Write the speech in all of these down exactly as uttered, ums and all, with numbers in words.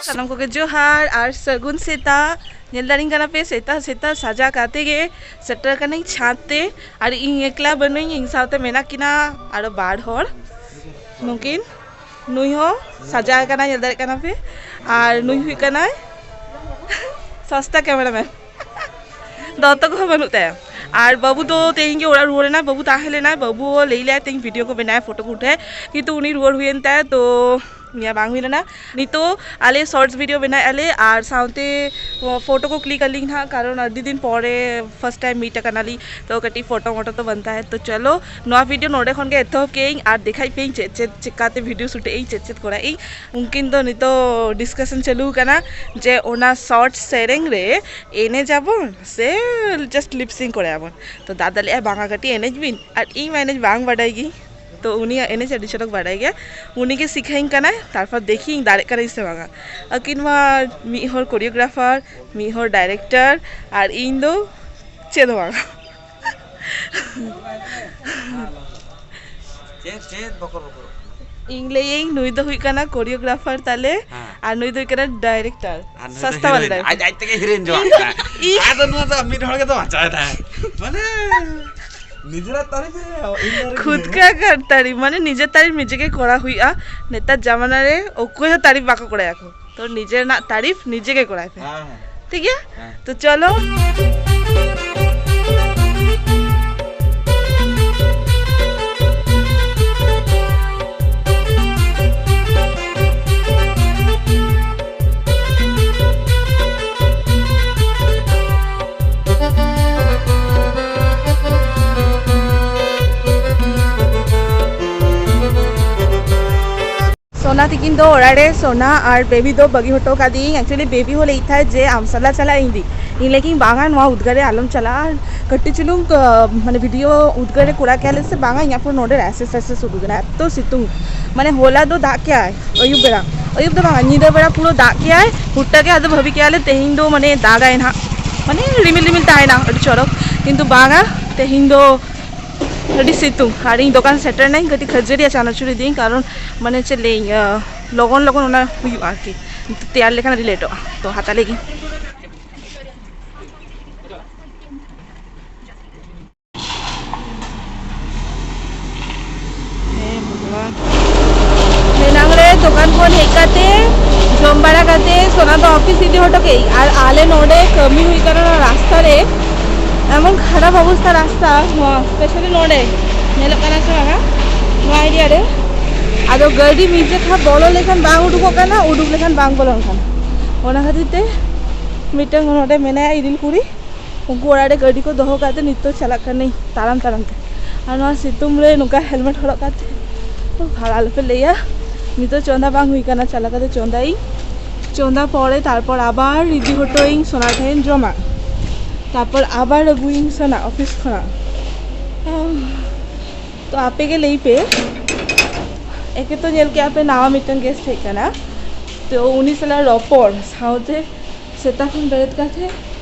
ᱥᱟᱱᱟᱢ ᱠᱚᱜᱮ ᱡᱚᱦᱟᱨ ᱟᱨ ᱥᱟᱹᱜᱩᱱ ᱥᱮᱛᱟᱜ᱾ ᱧᱮᱞ ᱫᱟᱲᱮᱧ ᱠᱟᱱᱟ ᱯᱮ, ᱥᱮᱛᱟᱜ ᱥᱮᱛᱟᱜ ᱥᱟᱡᱟᱣ ᱠᱟᱛᱮ ᱜᱮ ᱥᱮᱴᱮᱨ ᱠᱟᱹᱱᱟᱹᱧ ᱪᱷᱟᱸᱫᱽ ᱛᱮ᱾ ᱟᱨ ᱤᱧ ᱮᱠᱞᱟ ᱵᱟᱹᱱᱩᱧ, ᱤᱧ ᱥᱟᱶᱛᱮ ᱢᱮᱱᱟᱜ ᱠᱤᱱᱟ ᱟᱨᱚ ᱵᱟᱨ ᱦᱚᱲ᱾ ᱱᱩᱠᱤᱱ, ᱱᱩᱭ ᱦᱚᱸ ᱥᱟᱡᱟᱣ ᱠᱟᱱᱟᱭ, ᱧᱮᱞ ᱫᱟᱲᱮᱭᱟᱜ ᱠᱟᱱᱟ ᱯᱮ᱾ ᱟᱨ ᱱᱩᱭ ᱦᱩᱭᱩᱜ ᱠᱟᱱᱟᱭ ᱥᱚᱥᱛᱟ ᱠᱮᱢᱮᱨᱟᱢᱮᱱ᱾ ᱫᱚᱛᱚ ᱠᱚᱦᱚᱸ ᱵᱟᱹᱱᱩᱜ ᱛᱟᱭᱟ᱾ ᱟᱨ ᱵᱟᱹᱵᱩ ᱫᱚ ᱛᱮᱦᱮᱧ ᱜᱮ ᱚᱲᱟᱜ ᱨᱩᱣᱟᱹᱲ ᱮᱱᱟᱭ᱾ ᱵᱟᱹᱵᱩ ᱛᱟᱦᱮᱸ ᱞᱮᱱᱟᱭ, ᱵᱟᱹᱵᱩ ᱞᱟᱹᱭ ᱞᱮᱫᱟᱭ ᱛᱮᱦᱮᱧ ᱵᱷᱤᱰᱤᱭᱳ ᱠᱚ ᱵᱮᱱᱟᱭᱟ, ᱯᱷᱳᱴᱳ ᱠᱚ ᱩᱴᱷᱟᱹᱭᱟ, ᱠᱤᱱᱛᱩ ᱩᱱᱤ ᱨᱩᱣᱟᱹᱲ ᱦᱩᱭᱮᱱ ᱛᱟᱭᱟ᱾ ᱛᱚ ᱱᱤᱭᱟᱹ ᱵᱟᱝ ᱦᱩᱭ ᱞᱮᱱᱟ᱾ ᱱᱤᱛᱚᱜ ᱟᱞᱮ ᱥᱚᱨᱴᱥ ᱵᱷᱤᱰᱤᱭᱳ ᱵᱮᱱᱟᱣᱮᱫᱼᱟ ᱞᱮ ᱟᱨ ᱥᱟᱶᱛᱮ ᱯᱷᱳᱴᱳ ᱠᱚ ᱠᱞᱤᱠ ᱟᱹᱞᱤᱧ ᱱᱟᱦᱟᱜ, ᱠᱟᱨᱚᱱ ᱟᱹᱰᱤ ᱫᱤᱱ ᱯᱚᱨᱮ ᱯᱷᱟᱥᱴ ᱴᱟᱭᱤᱢ ᱢᱤᱴ ᱟᱠᱟᱱᱟᱞᱤᱧ᱾ ᱛᱚ ᱠᱟᱹᱴᱤᱡ ᱯᱷᱳᱴᱳ ᱢᱳᱴᱳ ᱛᱚ ᱵᱟᱝ ᱛᱟᱦᱮᱸ᱾ ᱛᱚ ᱪᱚᱞᱚ, ᱱᱚᱣᱟ ᱵᱷᱤᱰᱤᱭᱳ ᱱᱚᱰᱮ ᱠᱷᱚᱱ ᱜᱮ ᱮᱛᱚᱦᱚᱵ ᱠᱮᱫ ᱟᱹᱧ ᱟᱨ ᱫᱮᱠᱷᱟᱭ ᱯᱮᱭᱟᱹᱧ ᱪᱮᱫ ᱪᱮᱫ ᱪᱮᱠᱟᱛᱮ ᱵᱷᱤᱰᱤᱭᱳ ᱥᱩᱴ ᱮᱫ ᱟᱹᱧ, ᱪᱮᱫ ᱪᱮᱫ ᱠᱚᱨᱟᱣ ᱮᱫ ᱟᱹᱧ᱾ ᱩᱱᱠᱤᱱ ᱫᱚ ᱱᱤᱛᱚᱜ ᱰᱤᱥᱠᱟᱥᱚᱱ ᱪᱟᱹᱞᱩ ᱟᱠᱟᱱᱟ ᱡᱮ ᱚᱱᱟ ᱥᱚᱨᱴ ᱥᱮᱨᱮᱧ ᱨᱮ ᱮᱱᱮᱡ ᱟᱵᱚᱱ ᱥᱮ ᱡᱟᱥᱴ ᱞᱤᱯᱥᱤᱝ ᱠᱚᱨᱟᱭ ᱟᱵᱚᱱ᱾ ᱛᱚ ᱫᱟᱫᱟ ᱞᱟᱹᱭ ᱮᱫᱼᱟᱭ, "ᱵᱟᱝᱟ ᱠᱟᱹᱴᱤᱡ ᱮᱱᱮᱡ ᱵᱤᱱ", ᱟᱨ ᱤᱧ ᱢᱟ ᱮᱱᱮᱡ ᱵᱟᱝ ᱵᱟᱰᱟᱭ ᱜᱮ᱾ ᱛᱚ ᱩᱱᱤᱭᱟᱜ ᱮᱱᱮᱡ ᱟᱹᱰᱤ ᱪᱚᱨᱚᱠ ᱵᱟᱰᱟᱭ ᱜᱮᱭᱟ, ᱩᱱᱤ ᱜᱮ ᱥᱤᱠᱷᱟᱹᱧ ᱠᱟᱱᱟᱭ᱾ ᱛᱟᱨᱯᱚᱨ ᱫᱮᱠᱷᱤ ᱤᱧ ᱫᱟᱲᱮᱜ ᱠᱟᱹᱱᱟᱹᱧ ᱥᱮ ᱵᱟᱝᱟ᱾ ᱟᱹᱠᱤᱱ ᱢᱟ ᱢᱤᱫ ᱦᱚᱲ ᱠᱳᱨᱤᱭᱳᱜᱨᱟᱯᱷᱟᱨ, ᱢᱤᱫ ᱦᱚᱲ ᱰᱟᱭᱨᱮᱠᱴᱚᱨ, ᱟᱨ ᱤᱧ ᱫᱚ ᱪᱮᱫ ᱦᱚᱸ ᱵᱟᱝᱟ᱾ ᱪᱮᱫ ᱪᱮᱫ ᱵᱚᱠᱚᱨ ᱵᱚᱠᱚᱨ? ᱤᱧ ᱞᱟᱹᱭᱟᱹᱧ, ᱱᱩᱭ ᱫᱚ ᱦᱩᱭᱩᱜ ᱠᱟᱱᱟ ᱠᱳᱨᱤᱭᱳᱜᱨᱟᱯᱷᱟᱨ ᱛᱟᱞᱮ, ᱦᱮᱸ᱾ ᱟᱨ ᱱᱩᱭ ᱫᱚ ᱦᱩᱭᱩᱜ ᱠᱟᱱᱟ ᱰᱟᱭᱨᱮᱠᱴᱚᱨ᱾ ᱟᱨ ᱱᱩᱭ ᱫᱚ ᱥᱟᱥᱛᱟ ᱵᱟᱞᱟ ᱦᱤᱨᱳᱭᱤᱱ, ᱰᱟᱭᱨᱮᱠᱴᱚᱨ᱾ ᱟᱡ, ᱟᱡ ᱛᱮᱜᱮ ᱦᱤᱨᱳᱭᱤᱱ ᱪᱟᱵᱟᱜ ᱤᱧ ᱫᱚ, ᱠᱟᱱᱟ᱾ ᱤᱧ ᱟᱫᱚ ᱱᱚᱣᱟ ᱫᱚ ᱢᱤᱫ ᱦᱚᱲ ᱜᱮᱛᱚ ᱵᱟᱧᱪᱟᱣ ᱮᱫᱟᱭ᱾ ᱢᱟᱱᱮ, ᱱᱤᱡᱮᱨᱟᱜ ᱛᱟᱹᱨᱤᱯᱷ ᱨᱮ ᱤᱧ ᱫᱚ ᱟᱹᱰᱤ ᱠᱷᱩᱫ ᱜᱮ᱾ ᱠᱟ ᱠᱟᱨ ᱛᱟᱹᱨᱤᱯᱷ, ᱢᱟᱱᱮ ᱱᱤᱡᱮ ᱛᱟᱹᱨᱤᱯᱷ ᱱᱤᱡᱮ ᱜᱮ ᱠᱚᱨᱟᱣ ᱦᱩᱭᱩᱜᱼᱟ᱾ ᱱᱮᱛᱟᱨ ᱡᱟᱢᱟᱱᱟ ᱨᱮ ᱚᱠᱚᱭ ᱦᱚᱸ ᱛᱟᱹᱨᱤᱯᱷ ᱵᱟᱠᱚ ᱠᱚᱨᱟᱭᱟᱠᱚ᱾ ᱛᱚ ᱱᱤᱡᱮ ᱨᱮᱱᱟᱜ ᱛᱟᱹᱨᱤᱯᱷ ᱱᱤᱡᱮ ᱜᱮ ᱠᱚᱨᱟᱭ ᱯᱮ᱾ ᱦᱮᱸ, ᱦᱮᱸ᱾ ᱴᱷᱤᱠ ᱜᱮᱭᱟ? ᱦᱮᱸ᱾ ᱛᱚ ᱪᱚᱞᱚ᱾ ᱥᱳᱱᱟ ᱛᱤᱠᱤᱱ ᱫᱚ ᱚᱲᱟᱜ ᱨᱮ, ᱥᱳᱱᱟ ᱟᱨ ᱵᱮᱵᱤ ᱫᱚ ᱵᱟᱹᱜᱤ ᱦᱚᱴᱚ ᱠᱟᱫᱤᱭᱟᱹᱧ᱾ Actually ᱵᱮᱵᱤ ᱦᱚᱸ ᱞᱟᱹᱭᱮᱫ ᱛᱟᱦᱮᱸᱫ ᱡᱮ ᱟᱢᱥᱟᱞᱟ ᱪᱟᱞᱟᱜ ᱤᱧ ᱤᱫᱤ᱾ ᱤᱧ ᱞᱟᱹᱭ ᱠᱤᱧ, "ᱵᱟᱝᱟ, ᱱᱚᱣᱟ ᱩᱫᱽᱜᱟᱹᱨ ᱨᱮ ᱟᱞᱚᱢ ᱪᱟᱞᱟᱜᱼᱟ, ᱠᱟᱹᱴᱤᱡ ᱪᱩᱞᱩᱝ, ᱟᱸ, ᱢᱟᱱᱮ ᱵᱷᱤᱰᱤᱭᱳ ᱩᱫᱽᱜᱟᱹᱨ ᱨᱮ ᱠᱚᱨᱟᱣ ᱠᱮᱭᱟ ᱞᱮ ᱥᱮ ᱵᱟᱝᱟ, ᱤᱧᱟᱹᱜ ᱯᱩᱨᱟᱹ ᱱᱚᱰᱮ ᱨᱮᱥᱮᱥ ᱨᱮᱥᱮᱥ ᱩᱰᱩᱠ ᱮᱱᱟ, ᱮᱛᱚ ᱥᱤᱛᱩᱝ, ᱢᱟᱱᱮ ᱦᱚᱞᱟ ᱫᱚ ᱫᱟᱜ ᱠᱮᱜᱼᱟᱭ ᱟᱹᱭᱩᱵ ᱵᱮᱲᱟ, ᱟᱹᱭᱩᱵ ᱫᱚ ᱵᱟᱝᱟ, ᱧᱤᱫᱟᱹ ᱵᱮᱲᱟ ᱯᱩᱨᱟᱹ ᱫᱟᱜ ᱠᱮᱜᱼᱟᱭ ᱦᱩᱴᱴᱟ ᱜᱮ, ᱟᱫᱚ ᱵᱷᱟᱵᱤ ᱠᱮᱜᱼᱟ ᱞᱮ ᱛᱮᱦᱮᱧ ᱫᱚ ᱢᱟᱱᱮ ᱫᱟᱜᱟᱭ ᱱᱟᱦᱟᱜ, ᱢᱟᱱᱮ ᱨᱤᱢᱤᱞ ᱨᱤᱢᱤᱞ ᱛᱟᱦᱮᱱᱟ ᱟᱹᱰᱤ ᱪᱚᱨᱚᱠ, ᱠᱤᱱᱛᱩ ᱵᱟᱝᱟ, ᱛᱮᱦᱮᱧ ᱫᱚ ᱟᱹᱰᱤ ᱥᱤᱛᱩᱝ᱾ ᱟᱨ ᱤᱧ ᱫᱚᱠᱟᱱ ᱥᱮᱴᱮᱨ ᱱᱟᱹᱧ, ᱠᱟᱹᱴᱤᱡ ᱠᱷᱟᱹᱡᱟᱹᱲᱤ ᱟᱨ ᱪᱟᱱᱟᱪᱩᱨ ᱤᱫᱤᱭᱟᱹᱧ, ᱠᱟᱨᱚᱱ ᱢᱟᱱᱮ ᱪᱮᱫ ᱞᱟᱹᱭᱟᱹᱧ, ᱟᱸ, ᱞᱚᱜᱚᱱ ᱞᱚᱜᱚᱱ ᱚᱱᱟ ᱦᱩᱭᱩᱜᱼᱟ ᱟᱨᱠᱤ᱾ ᱛᱮᱭᱟᱨ ᱞᱮᱠᱷᱟᱱ ᱟᱹᱰᱤ ᱞᱮᱴᱚᱜᱼᱟ, ᱛᱚ ᱦᱟᱛᱟᱣ ᱞᱮᱜᱤᱧ᱾ ᱦᱮᱸ ᱵᱷᱟᱜᱽᱣᱟᱱ᱾ ᱮᱱᱟᱝ ᱨᱮ ᱫᱚᱠᱟᱱ ᱠᱷᱚᱱ ᱦᱮᱡ ᱠᱟᱛᱮ, ᱡᱚᱢ ᱵᱟᱲᱟ ᱠᱟᱛᱮ ᱥᱳᱱᱟ ᱫᱚ ᱚᱯᱷᱤᱥ ᱤᱫᱤ ᱦᱚᱴᱚ ᱠᱮᱫ, ᱟᱨ ᱟᱞᱮ ᱱᱚᱰᱮ ᱠᱟᱹᱢᱤ ᱦᱩᱭ ᱠᱟᱱᱟ ᱚᱱᱟ ᱨᱟᱥᱛᱟ ᱨᱮ᱾ ᱮᱢᱚᱱ ᱠᱷᱟᱨᱟᱯ ᱚᱵᱚᱥᱛᱟ ᱨᱟᱥᱛᱟ, ᱱᱚᱣᱟ specially ᱱᱚᱰᱮ ᱧᱮᱞᱚᱜ ᱠᱟᱱᱟ ᱥᱮ ᱵᱟᱝᱟ, ᱱᱚᱣᱟ ᱮᱨᱤᱭᱟ ᱨᱮ᱾ ᱟᱫᱚ ᱜᱟᱹᱰᱤ ᱢᱤᱫ ᱡᱮᱠᱷᱟ ᱵᱚᱞᱚ ᱞᱮᱠᱷᱟᱱ ᱵᱟᱝ ᱩᱰᱩᱠᱚᱜ ᱠᱟᱱᱟ, ᱩᱰᱩᱠ ᱞᱮᱠᱷᱟᱱ ᱵᱟᱝ ᱵᱚᱞᱚᱱ ᱠᱟᱱᱟ᱾ ᱚᱱᱟ ᱠᱷᱟᱹᱛᱤᱨ ᱛᱮ ᱢᱤᱫᱴᱟᱝ ᱱᱚᱰᱮ ᱢᱮᱱᱟᱭᱟ ᱤᱨᱤᱞ ᱠᱩᱲᱤ, ᱩᱱᱠᱩ ᱚᱲᱟᱜ ᱨᱮ ᱜᱟᱹᱰᱤ ᱠᱚ ᱫᱚᱦᱚ ᱠᱟᱛᱮ ᱱᱤᱛᱚᱜ ᱪᱟᱞᱟᱜ ᱠᱟᱹᱱᱟᱹᱧ ᱛᱟᱲᱟᱢ ᱛᱟᱲᱟᱢ ᱛᱮ᱾ ᱟᱨ ᱱᱚᱣᱟ ᱥᱤᱛᱩᱝ ᱨᱮ ᱱᱚᱝᱠᱟ ᱦᱮᱞᱢᱮᱴ ᱦᱚᱨᱚᱜ ᱠᱟᱛᱮ, ᱵᱷᱟᱲᱟ ᱟᱞᱚᱯᱮ ᱞᱟᱹᱭᱟ᱾ ᱱᱤᱛᱚᱜ ᱪᱚᱸᱫᱟ ᱵᱟᱝ ᱦᱩᱭ ᱠᱟᱱᱟ, ᱪᱟᱞᱟᱣ ᱠᱟᱛᱮ ᱪᱚᱸᱫᱟᱭᱟᱹᱧ᱾ ᱪᱚᱸᱫᱟ ᱯᱚᱨᱮ ᱛᱟᱨᱯᱚᱨ ᱟᱵᱟᱨ ᱤᱫᱤ ᱦᱚᱴᱚᱭᱟᱹᱧ ᱥᱳᱱᱟ ᱴᱷᱮᱱ ᱡᱚᱢᱟᱜ, ᱛᱟᱨᱯᱚᱨ ᱟᱵᱟᱨ ᱟᱹᱜᱩᱭᱟᱹᱧ ᱥᱳᱱᱟ ᱚᱯᱷᱤᱥ ᱠᱷᱚᱱᱟᱜ᱾ ᱛᱚ ᱟᱯᱮ ᱜᱮ ᱞᱟᱹᱭ ᱯᱮ, ᱮᱠᱮ ᱛᱚ ᱧᱮᱞ ᱠᱮᱜᱼᱟ ᱯᱮ ᱱᱟᱣᱟ ᱢᱤᱫᱴᱟᱝ ᱜᱮᱥᱴ ᱦᱮᱡ ᱠᱟᱱᱟ, ᱛᱚ ᱩᱱᱤ ᱥᱟᱞᱟᱜ ᱨᱚᱯᱚᱲ ᱥᱟᱶᱛᱮ ᱥᱮᱛᱟᱜ ᱠᱷᱚᱱ ᱵᱮᱨᱮᱫ ᱠᱟᱛᱮ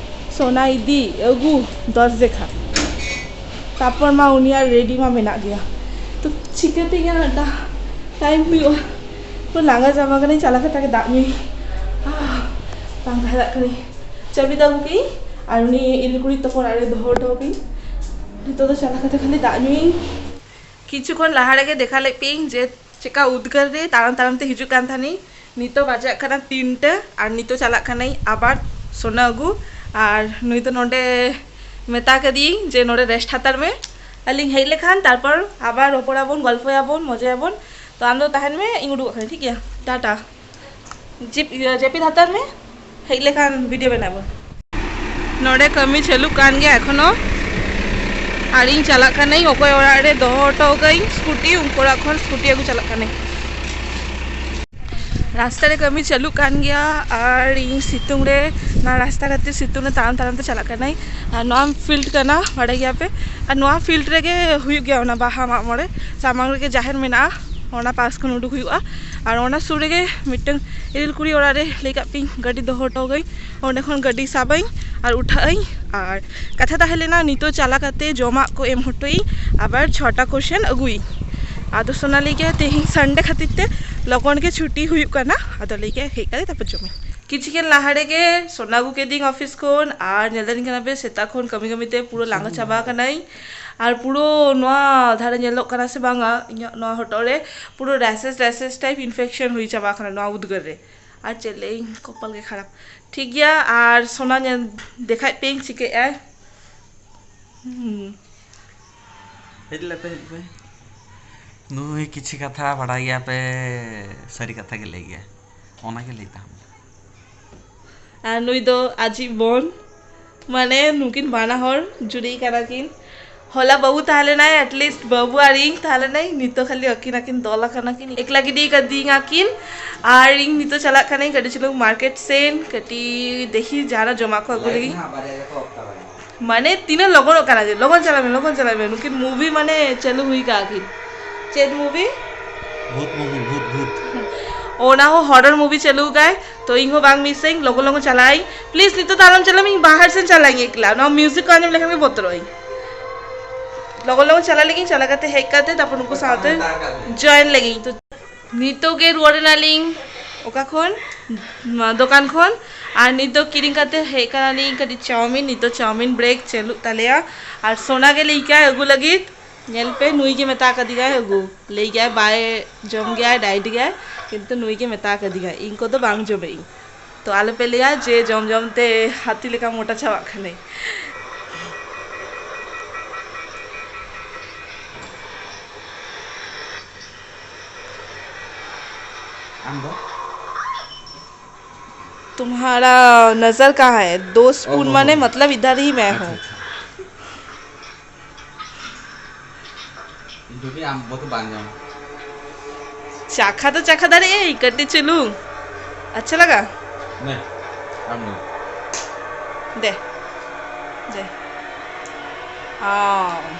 ᱥᱳᱱᱟ ᱤᱫᱤ ᱟᱹᱜᱩ ᱫᱚᱥ ᱡᱮᱠᱷᱟ, ᱛᱟᱨᱯᱚᱨ ᱢᱟ ᱩᱱᱤᱭᱟᱜ ᱨᱮᱰᱤ ᱢᱟ ᱢᱮᱱᱟᱜ ᱜᱮᱭᱟ᱾ ᱛᱚ ᱪᱤᱠᱟᱹᱛᱮ ᱤᱧᱟᱹᱜ ᱴᱟᱭᱤᱢ ᱦᱩᱭᱩᱜᱼᱟ? ᱯᱩᱨᱟᱹ ᱞᱟᱸᱜᱟ ᱪᱟᱵᱟ ᱠᱟᱹᱱᱟᱹᱧ, ᱪᱟᱞᱟᱣ ᱠᱟᱛᱮ ᱜᱮ ᱫᱟᱜ ᱧᱩᱭ᱾ ᱟᱦ, ᱵᱟᱝ ᱛᱟᱦᱮᱸ ᱫᱟᱲᱮᱭᱟᱜ ᱠᱟᱹᱱᱟᱹᱧ᱾ ᱪᱟᱹᱵᱤ ᱫᱚ ᱟᱹᱜᱩ ᱠᱮᱜᱼᱟᱹᱧ, ᱟᱨ ᱩᱱᱤ ᱤᱨᱤᱞ ᱠᱩᱲᱤ ᱛᱟᱠᱚ ᱚᱲᱟᱜ ᱨᱮ ᱫᱚᱦᱚ ᱦᱚᱴᱚ ᱠᱟᱹᱧ᱾ ᱱᱤᱛᱚᱜ ᱫᱚ ᱪᱟᱞᱟᱣ ᱠᱟᱛᱮ ᱠᱷᱟᱹᱞᱤ ᱫᱟᱜ ᱧᱩᱭᱟᱹᱧ᱾ ᱠᱤᱪᱷᱩ ᱠᱷᱚᱱ ᱞᱟᱦᱟ ᱨᱮᱜᱮ ᱫᱮᱠᱷᱟ ᱞᱮᱫ ᱯᱮᱭᱟᱹᱧ ᱡᱮ ᱪᱮᱠᱟ ᱩᱫᱽᱜᱟᱹᱨ ᱨᱮ ᱛᱟᱲᱟᱢ ᱛᱟᱲᱟᱢ ᱛᱮ ᱦᱤᱡᱩᱜ ᱠᱟᱱ ᱛᱟᱦᱮᱱᱤᱧ᱾ ᱱᱤᱛᱚᱜ ᱵᱟᱡᱟᱜ ᱠᱟᱱᱟ ᱛᱤᱱᱴᱟ ᱟᱨ ᱱᱤᱛᱚᱜ ᱪᱟᱞᱟᱜ ᱠᱟᱹᱱᱟᱹᱧ ᱟᱵᱟᱨ ᱥᱳᱱᱟ ᱟᱹᱜᱩ᱾ ᱟᱨ ᱱᱩᱭ ᱫᱚ ᱱᱚᱰᱮ ᱢᱮᱛᱟ ᱠᱟᱫᱮᱭᱟᱹᱧ ᱡᱮ ᱱᱚᱰᱮ ᱨᱮᱥᱴ ᱦᱟᱛᱟᱲ ᱢᱮ, ᱟᱹᱞᱤᱧ ᱦᱮᱡ ᱞᱮᱠᱷᱟᱱ ᱛᱟᱨᱯᱚᱨ ᱟᱵᱟᱨ ᱨᱚᱯᱚᱲᱟᱵᱚᱱ, ᱜᱚᱞᱯᱚᱭᱟᱵᱚᱱ, ᱢᱚᱡᱟᱭᱟᱵᱚᱱ᱾ ᱛᱚ ᱟᱢ ᱫᱚ ᱛᱟᱦᱮᱱ ᱢᱮ, ᱤᱧ ᱩᱰᱩᱠᱚᱜ ᱠᱟᱹᱱᱟᱹᱧ, ᱴᱷᱤᱠ ᱜᱮᱭᱟ, ᱴᱟᱴᱟ᱾ ᱡᱤᱯ-, ᱤᱭᱟᱹ, ᱡᱟᱹᱯᱤᱫ ᱦᱟᱛᱟᱲ ᱢᱮ, ᱦᱮᱡ ᱞᱮᱠᱷᱟᱱ ᱵᱷᱤᱰᱤᱭᱳ ᱵᱮᱱᱟᱣ ᱵᱚᱱ᱾ ᱱᱚᱰᱮ ᱠᱟᱹᱢᱤ ᱪᱟᱹᱞᱩᱜ ᱠᱟᱱ ᱜᱮᱭᱟ ᱮᱠᱷᱚᱱᱳ, ᱟᱨ ᱤᱧ ᱪᱟᱞᱟᱜ ᱠᱟᱹᱱᱟᱹᱧ ᱚᱠᱚᱭ ᱚᱲᱟᱜ ᱨᱮ ᱫᱚᱦᱚ ᱦᱚᱴᱚ ᱠᱟᱹᱧ ᱥᱠᱩᱴᱤ, ᱩᱱᱠᱩ ᱚᱲᱟᱜ ᱠᱷᱚᱱ ᱥᱠᱩᱴᱤ ᱟᱹᱜᱩ ᱪᱟᱞᱟᱜ ᱠᱟᱹᱱᱟᱹᱧ᱾ ᱨᱟᱥᱛᱟ ᱨᱮ ᱠᱟᱹᱢᱤ ᱪᱟᱹᱞᱩᱜ ᱠᱟᱱ ᱜᱮᱭᱟ, ᱟᱨ ᱤᱧ ᱥᱤᱛᱩᱝ ᱨᱮ, ᱱᱚᱣᱟ ᱨᱟᱥᱛᱟ ᱠᱷᱟᱹᱛᱤᱨ ᱥᱤᱛᱩᱝ ᱨᱮ ᱛᱟᱲᱟᱢ ᱛᱟᱲᱟᱢ ᱛᱮ ᱪᱟᱞᱟᱜ ᱠᱟᱹᱱᱟᱹᱧ᱾ ᱟᱨ ᱱᱚᱣᱟ ᱯᱷᱤᱞᱰ ᱠᱟᱱᱟ, ᱵᱟᱲᱟᱭ ᱜᱮᱭᱟ ᱯᱮ, ᱟᱨ ᱱᱚᱣᱟ ᱯᱷᱤᱞᱰ ᱨᱮᱜᱮ ᱦᱩᱭᱩᱜ ᱜᱮᱭᱟ ᱚᱱᱟ ᱵᱟᱦᱟ ᱢᱟᱜ ᱢᱚᱬᱮ, ᱥᱟᱢᱟᱝ ᱨᱮᱜᱮ ᱡᱟᱦᱮᱨ ᱢᱮᱱᱟᱜᱼᱟ, ᱚᱱᱟ ᱯᱟᱥ ᱠᱷᱚᱱ ᱩᱰᱩᱠ ᱦᱩᱭᱩᱜᱼᱟ᱾ ᱟᱨ ᱚᱱᱟ ᱥᱩᱨ ᱨᱮᱜᱮ ᱢᱤᱫᱴᱟᱝ ᱤᱨᱤᱞ ᱠᱩᱲᱤ ᱚᱲᱟᱜ ᱨᱮ ᱞᱟᱹᱭ ᱠᱟᱜ ᱯᱮᱭᱟᱹᱧ ᱜᱟᱹᱰᱤ ᱫᱚᱦᱚ ᱦᱚᱴᱚ ᱠᱟᱹᱧ, ᱚᱸᱰᱮ ᱠᱷᱚᱱ ᱜᱟᱹᱰᱤ ᱥᱟᱵᱟᱹᱧ ᱟᱨ ᱩᱴᱷᱟᱹᱜ ᱟᱹᱧ᱾ ᱟᱨ ᱠᱟᱛᱷᱟ ᱛᱟᱦᱮᱸ ᱞᱮᱱᱟ ᱱᱤᱛᱚᱜ ᱪᱟᱞᱟᱣ ᱠᱟᱛᱮ ᱡᱚᱢᱟᱜ ᱠᱚ ᱮᱢ ᱦᱚᱴᱚᱭᱟᱹᱧ, ᱟᱵᱟᱨ ᱪᱷᱚᱴᱟ ᱠᱚᱥᱮᱱ ᱟᱹᱜᱩᱭᱟᱹᱧ᱾ ᱟᱫᱚ ᱥᱳᱱᱟ ᱞᱟᱹᱭ ᱠᱮᱫᱟ ᱛᱮᱦᱮᱧ ᱥᱟᱱᱰᱮ ᱠᱷᱟᱹᱛᱤᱨ ᱛᱮ ᱞᱚᱜᱚᱱ ᱜᱮ ᱪᱷᱩᱴᱤ ᱦᱩᱭᱩᱜ ᱠᱟᱱᱟ, ᱟᱫᱚ ᱞᱟᱹᱭ ᱠᱮᱫ ᱦᱮᱡ ᱠᱟᱛᱮ ᱛᱟᱨᱯᱚᱨ ᱡᱚᱢᱟᱹᱧ᱾ ᱠᱤᱪᱷᱩ ᱠᱷᱚᱱ ᱞᱟᱦᱟ ᱨᱮᱜᱮ ᱥᱳᱱᱟ ᱟᱹᱜᱩ ᱠᱮᱫᱤᱧ ᱚᱯᱷᱤᱥ ᱠᱷᱚᱱ, ᱟᱨ ᱧᱮᱞ ᱫᱟᱲᱮᱧ ᱠᱟᱱᱟ ᱯᱮ ᱥᱮᱛᱟᱜ ᱠᱷᱚᱱ ᱠᱟᱹᱢᱤ ᱠᱟᱹᱢᱤ ᱛᱮ ᱯᱩᱨᱟᱹ ᱞᱟᱸᱜᱟ ᱪᱟᱵᱟ ᱟᱠᱟᱱᱟᱹᱧ᱾ ᱟᱨ ᱯᱩᱨᱟᱹ ᱱᱚᱣᱟ ᱫᱷᱟᱨᱮ ᱧᱮᱞᱚᱜ ᱠᱟᱱᱟ ᱥᱮ ᱵᱟᱝᱟ, ᱤᱧᱟᱹᱜ ᱱᱚᱣᱟ ᱦᱚᱴᱚᱜ ᱨᱮ ᱯᱩᱨᱟᱹ ᱨᱮᱥᱮᱥ ᱨᱮᱥᱮᱥ ᱴᱟᱭᱤᱯ ᱤᱱᱯᱷᱮᱠᱥᱚᱱ ᱦᱩᱭ ᱪᱟᱵᱟ ᱟᱠᱟᱱᱟ ᱱᱚᱣᱟ ᱩᱫᱽᱜᱟᱹᱨ ᱨᱮ᱾ ᱟᱨ ᱪᱮᱫ ᱞᱟᱹᱭᱟᱹᱧ, ᱠᱚᱯᱟᱞ ᱜᱮ ᱠᱷᱟᱨᱟᱯ᱾ ᱴᱷᱤᱠ ᱜᱮᱭᱟ, ᱟᱨ ᱥᱳᱱᱟ ᱧᱮᱞ ᱫᱮᱠᱷᱟᱭ ᱯᱮᱧ ᱪᱤᱠᱟᱹᱜ ᱟᱭ᱾ ᱦᱩᱸ᱾ ᱦᱮᱡ ᱞᱮᱯᱮ, ᱦᱮᱡ ᱯᱮ᱾ ᱱᱩᱭ ᱠᱤᱪᱷᱤ ᱠᱟᱛᱷᱟ ᱵᱟᱰᱟᱭ ᱜᱮᱭᱟ ᱯᱮ, ᱥᱟᱹᱨᱤ ᱠᱟᱛᱷᱟ ᱜᱮ ᱞᱟᱹᱭ ᱜᱮᱭᱟ, ᱚᱱᱟ ᱜᱮ ᱞᱟᱹᱭ ᱛᱟᱦᱮᱱ᱾ ᱟᱨ ᱱᱩᱭ ᱫᱚ ᱟᱡᱤᱡ ᱵᱚᱱ, ᱢᱟᱱᱮ ᱱᱩᱠᱤᱱ ᱵᱟᱱᱟ ᱦᱚᱲ ᱡᱩᱨᱤ ᱠᱟᱱᱟ ᱠᱤᱱ᱾ ᱦᱚᱞᱟ ᱵᱟᱹᱵᱩ ᱛᱟᱦᱮᱸ ᱞᱮᱱᱟᱭ, at least ᱵᱟᱹᱵᱩ ᱟᱨ ᱤᱧ ᱛᱟᱦᱮᱸ ᱞᱮᱱᱟᱭ, ᱱᱤᱛᱚᱜ ᱠᱷᱟᱹᱞᱤ ᱟᱹᱠᱤᱱ ᱟᱹᱠᱤᱱ ᱫᱚᱞ ᱟᱠᱟᱱᱟ ᱠᱤᱱ, ᱮᱠᱞᱟ ᱜᱤᱰᱤ ᱠᱟᱫᱤᱧᱟ ᱠᱤᱱ᱾ ᱟᱨ ᱤᱧ ᱱᱤᱛᱚᱜ ᱪᱟᱞᱟᱜ ᱠᱟᱹᱱᱟᱹᱧ ᱠᱟᱹᱴᱤᱡ ᱪᱩᱞᱩᱝ ᱢᱟᱨᱠᱮᱴ ᱥᱮᱱ, ᱠᱟᱹᱴᱤᱡ ᱫᱮᱠᱷᱤ ᱡᱟᱦᱟᱱᱟᱜ ᱡᱚᱢᱟᱜ ᱠᱚ ᱟᱹᱜᱩ ᱞᱟᱹᱜᱤᱫ᱾ ᱢᱟᱱᱮ ᱛᱤᱱᱟᱹᱜ ᱞᱚᱜᱚᱱᱚᱜ ᱠᱟᱱᱟ ᱡᱮ, ᱞᱚᱜᱚᱱ ᱪᱟᱞᱟᱜ ᱢᱮ, ᱞᱚᱜᱚᱱ ᱪᱟᱞᱟᱜ ᱢᱮ, ᱱᱩᱠᱤᱱ ᱢᱩᱵᱷᱤ ᱢᱟᱱᱮ ᱪᱟᱹᱞᱩ ᱦᱩᱭ ᱠᱟᱜᱼᱟ ᱠᱤᱱ᱾ ᱪᱮᱫ ᱢᱩᱵᱷᱤ? ᱵᱷᱩᱛ ᱢᱩᱵᱷᱤ, ᱵᱷᱩᱛ, ᱵᱷᱩᱛ᱾ ᱚᱱᱟ ᱦᱚᱸ ᱦᱚᱨᱚᱨ ᱢᱩᱵᱷᱤ ᱪᱟᱹᱞᱩ ᱠᱟᱭ, ᱛᱚ ᱤᱧ ᱦᱚᱸ ᱵᱟᱝ ᱢᱤᱥ ᱟᱹᱧ, ᱞᱚᱜᱚᱱ ᱞᱚᱜᱚᱱ ᱪᱟᱞᱟᱜ ᱟᱹᱧ᱾ ᱯᱞᱤᱡ ᱱᱤᱛᱚᱜ ᱫᱚ ᱟᱞᱚᱢ ᱪᱟᱞᱟᱜ ᱢᱮ, ᱤᱧ ᱵᱟᱦᱟᱨ ᱥᱮᱱ ᱪᱟᱞᱟᱜ ᱟᱹᱧ ᱮᱠᱞᱟ, ᱱᱚᱣᱟ ᱢᱤᱣᱡᱤᱠ ᱠᱚ ᱟᱸᱡᱚᱢ ᱞᱮᱠᱷᱟᱱ ᱜᱮ ᱵᱚᱛᱚᱨᱚᱜ ᱟᱹᱧ᱾ ᱞᱚᱜᱚᱱ ᱞᱚᱜᱚᱱ ᱪᱟᱞᱟᱜ ᱞᱟᱹᱜᱤᱫ, ᱪᱟᱞᱟᱣ ᱠᱟᱛᱮ ᱦᱮᱡ ᱠᱟᱛᱮ ᱛᱟᱨᱯᱚᱨ ᱱᱩᱠᱩ ᱥᱟᱶᱛᱮ ᱡᱚᱭᱮᱱ ᱞᱟᱹᱜᱤᱫ᱾ ᱛᱚ ᱱᱤᱛᱚᱜ ᱜᱮ ᱨᱩᱣᱟᱹᱲ ᱮᱱᱟᱞᱤᱧ ᱚᱠᱟ ᱠᱷᱚᱱ, ᱱᱚᱣᱟ ᱫᱚᱠᱟᱱ ᱠᱷᱚᱱ᱾ ᱟᱨ ᱱᱤᱛ ᱫᱚ ᱠᱤᱨᱤᱧ ᱠᱟᱛᱮ ᱦᱮᱡ ᱠᱟᱱᱟᱞᱤᱧ ᱠᱟᱹᱴᱤᱡ ᱪᱟᱣᱢᱤᱱ, ᱱᱤᱛᱚᱜ ᱪᱟᱣᱢᱤᱱ ᱵᱨᱮᱠ ᱪᱟᱹᱞᱩᱜ ᱛᱟᱞᱮᱭᱟ᱾ ᱟᱨ ᱥᱳᱱᱟ ᱜᱮ ᱞᱟᱹᱭ ᱠᱟᱭ ᱟᱹᱜᱩ ᱞᱟᱹᱜᱤᱫ, ᱧᱮᱞ ᱯᱮ ᱱᱩᱭ ᱜᱮ ᱢᱮᱛᱟ ᱠᱟᱫᱤᱧᱟᱭ ᱟᱹᱜᱩ, ᱞᱟᱹᱭ ᱜᱮᱭᱟᱭ ᱵᱟᱭ ᱡᱚᱢ ᱜᱮᱭᱟᱭ, ᱰᱟᱭᱮᱴ ᱜᱮᱭᱟᱭ, ᱠᱤᱱᱛᱩ ᱱᱩᱭ ᱜᱮ ᱢᱮᱛᱟ ᱠᱟᱫᱤᱧᱟᱭ, ᱤᱧ ᱠᱚᱫᱚ ᱵᱟᱝ ᱡᱚᱢᱮᱜ ᱤᱧ᱾ ᱛᱚ ᱟᱞᱚᱯᱮ ᱞᱟᱹᱭᱟ ᱡᱮ ᱡᱚᱢ ᱡᱚᱢ ᱛᱮ ᱦᱟᱹᱛᱤ ᱞᱮᱠᱟ ᱢᱚᱴᱟ ᱪᱟᱵᱟᱜ ᱠᱟᱱᱟᱹᱧ᱾ ᱟᱢ ᱫᱚ? तुम्हारा नजर कहाँ है? दो स्पून ओ, हो, माने हो। मतलब इधर ही मैं हूँ। अच्छा। ᱡᱩᱫᱤ ᱟᱢ ᱵᱚᱛᱚ ᱵᱟᱝ ᱧᱟᱢ᱾ ᱪᱟᱠᱷᱟ ᱫᱚ ᱪᱟᱠᱷᱟ ᱫᱟᱲᱮᱭᱟᱜ ᱟᱹᱧ, ᱠᱟᱹᱴᱤᱡ ᱪᱩᱞᱩᱝ᱾ ᱟᱪᱪᱷᱟ ᱞᱟᱜᱟ? ᱱᱮ, ᱟᱢ ᱱᱮ᱾ ᱫᱮ᱾ ᱫᱮ᱾ ᱟᱢ᱾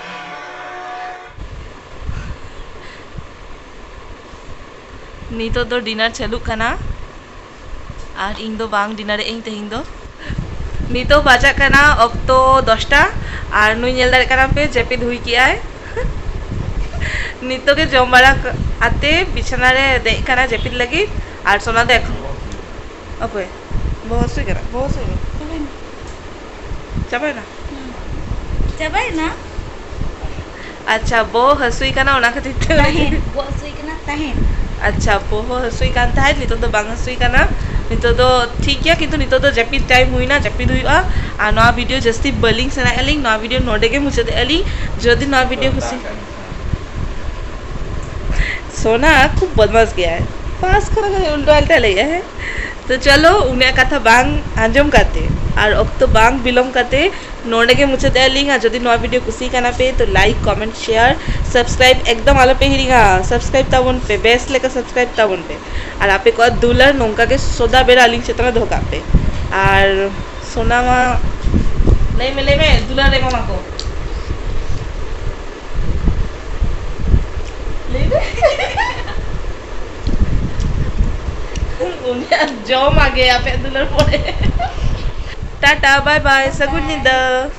ᱱᱤᱛᱚᱜ ᱫᱚ ᱰᱤᱱᱟᱨ ᱪᱟᱹᱞᱩᱜ ᱠᱟᱱᱟ᱾ ᱟᱨ ᱤᱧ ᱫᱚ ᱵᱟᱝ ᱰᱤᱱᱟᱨᱮᱜ ᱟᱹᱧ ᱛᱮᱦᱮᱧ ᱫᱚ᱾ ᱱᱤᱛᱚᱜ ᱵᱟᱡᱟᱜ ᱠᱟᱱᱟ ᱚᱠᱛᱚ ᱫᱚᱥᱴᱟ᱾ ᱟᱨ ᱱᱩᱭ ᱧᱮᱞ ᱫᱟᱲᱮᱭᱟᱜ ᱠᱟᱱᱟ ᱯᱮ, ᱡᱟᱹᱯᱤᱫ ᱦᱩᱭ ᱠᱮᱜᱼᱟᱭ᱾ ᱱᱤᱛᱚᱜ ᱜᱮ ᱡᱚᱢ ᱵᱟᱲᱟ ᱠᱟ-, ᱟᱛᱮ ᱵᱤᱪᱷᱱᱟ ᱨᱮ ᱫᱮᱡ ᱠᱟᱱᱟ ᱡᱟᱹᱯᱤᱫ ᱞᱟᱹᱜᱤᱫ᱾ ᱟᱨ ᱥᱳᱱᱟ ᱫᱚ ᱮᱠᱷᱚᱱ ᱚᱠᱚᱭ? ᱵᱚᱦᱚᱜ ᱦᱟᱹᱥᱩᱭ ᱠᱟᱱᱟ, ᱵᱚᱦᱚᱜ ᱦᱟᱹᱥᱩᱭ ᱠᱟᱱᱟ᱾ ᱪᱟᱵᱟᱭᱮᱱᱟ? ᱪᱟᱵᱟᱭᱮᱱᱟ? ᱟᱪᱪᱷᱟ, ᱵᱚᱦᱚᱜ ᱦᱟᱹᱥᱩᱭ ᱠᱟᱱᱟ, ᱚᱱᱟ ᱠᱷᱟᱹᱛᱤᱨ ᱛᱮ ᱛᱟᱦᱮᱱ, ᱵᱚᱦᱚᱜ ᱦᱟᱹᱥᱩᱭ ᱠᱟᱱᱟ, ᱛᱟᱦᱮᱱ᱾ ᱟᱪᱪᱷᱟ, ᱵᱚᱦᱚᱜ ᱦᱟᱹᱥᱩᱭ ᱠᱟᱱ ᱛᱟᱦᱮᱸᱫ, ᱱᱤᱛᱚᱜ ᱫᱚ ᱵᱟᱝ ᱦᱟᱹᱥᱩᱭ ᱠᱟᱱᱟ᱾ ᱱᱤᱛᱚᱜ ᱫᱚ ᱴᱷᱤᱠ ᱜᱮᱭᱟ, ᱠᱤᱱᱛᱩ ᱱᱤᱛᱚᱜ ᱫᱚ ᱡᱟᱹᱯᱤᱫ time ᱦᱩᱭᱱᱟ, ᱡᱟᱹᱯᱤᱫ ᱦᱩᱭᱩᱜᱼᱟ᱾ ᱟᱨ ᱱᱚᱣᱟ video ᱡᱟᱹᱥᱛᱤ ᱵᱟᱹᱞᱤᱧ ᱥᱮᱬᱟᱭᱮᱫᱼᱟ ᱞᱤᱧ, ᱱᱚᱣᱟ video ᱱᱚᱰᱮ ᱜᱮ ᱢᱩᱪᱟᱹᱫᱮᱫᱼᱟ ᱞᱤᱧ᱾ ᱡᱩᱫᱤ ᱱᱚᱣᱟ video ᱠᱩᱥᱤ ᱥᱳᱱᱟ ᱠᱷᱩᱵ ᱵᱚᱫᱢᱟᱥ ᱜᱮᱭᱟᱭ, ᱯᱟᱥ ᱠᱷᱚᱱᱟᱜ ᱩᱞᱴᱟ ᱟᱞᱴᱟ ᱞᱟᱹᱭᱮᱜᱼᱟ, ᱦᱮᱸ᱾ ᱛᱚ ᱪᱚᱞᱚ, ᱩᱱᱤᱭᱟᱜ ᱠᱟᱛᱷᱟ ᱵᱟᱝ ᱟᱸᱡᱚᱢ ᱠᱟᱛᱮ ᱟᱨ ᱚᱠᱛᱚ ᱵᱟᱝ ᱵᱤᱞᱚᱢ ᱠᱟᱛᱮ ᱱᱚᱰᱮ ᱜᱮ ᱢᱩᱪᱟᱹᱫᱮᱜᱼᱟ ᱞᱤᱧ᱾ ᱟᱨ ᱡᱩᱫᱤ ᱱᱚᱣᱟ video ᱠᱩᱥᱤ ᱠᱟᱱᱟ ᱯᱮ, ᱛᱚ like, comment, share, subscribe ᱮᱠᱫᱚᱢ ᱟᱞᱚ ᱯᱮ ᱦᱤᱲᱤᱧᱟ᱾ Subscribe ᱛᱟᱵᱚᱱ ᱯᱮ, ᱵᱮᱥ ᱞᱮᱠᱟ subscribe ᱛᱟᱵᱚᱱ ᱯᱮ᱾ ᱟᱨ ᱟᱯᱮ ᱠᱚᱣᱟᱜ ᱫᱩᱞᱟᱹᱲ ᱱᱚᱝᱠᱟ ᱜᱮ ᱥᱚᱫᱟ ᱵᱮᱲᱟ ᱟᱹᱞᱤᱧ ᱪᱮᱛᱟᱱ ᱨᱮ ᱫᱚᱦᱚ ᱠᱟᱜ ᱯᱮ᱾ ᱟᱨ ᱥᱳᱱᱟ ᱢᱟ, ᱞᱟᱹᱭ ᱢᱮ, ᱞᱟᱹᱭ ᱢᱮ, ᱫᱩᱞᱟᱹᱲ ᱮᱢᱟᱢᱟ ᱠᱚ᱾ ᱞᱟᱹᱭ ᱢᱮ᱾ ᱩᱱᱤᱭᱟᱜ ᱡᱚᱢ ᱟᱜᱮ, ᱟᱯᱮᱭᱟᱜ ᱫᱩᱞᱟᱹᱲ ᱯᱚᱨᱮ᱾ ᱴᱟᱴᱟ, bye bye, ᱥᱟᱹᱜᱩᱱ ᱧᱤᱫᱟᱹ᱾